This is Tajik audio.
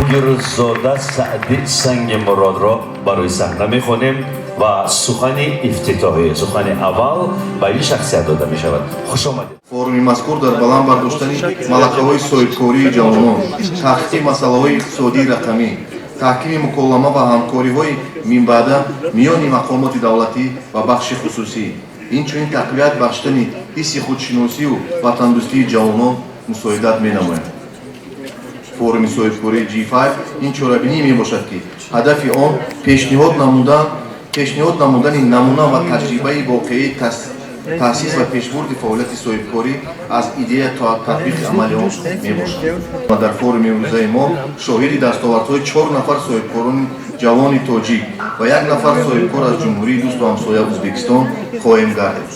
Тоҳирзода Саъди Сангимуродро барои саҳна мехонем ва сухани ифтитоҳӣ, сухани аввал ба ин шахсият дода мешавад. Хуш омадед. Форуми мазкур дар баланд бардоштани малакаҳои соҳибкории ҷавонон, таҳқиқи масъалаҳои иқтисодии рақамӣ, таҳкими муколама ва ҳамкориҳои минбаъда миёни мақомоти давлатӣ ва бахши хусусӣ, инчунин тақвият бахшидани ҳисси худшиносию ватандӯстии ҷавонон мусоидат менамояд. Форуми соҳибкории G5 ин чорабинӣ мебошад, ки ҳадафи он пешниҳод намудани намуна ва таҷрибаи воқеии таъсис ва пешбурди фаъолияти соҳибкорӣ аз идея то татбиқи амали он мебошад. Ва дар форуми имрӯзаи мо шоҳиди дастовардҳои чор нафар соҳибкорони ҷавони тоҷик ва як нафар соҳибкор аз ҷумҳурии дӯсту ҳамсоя Ӯзбекистон хоҳем гардид.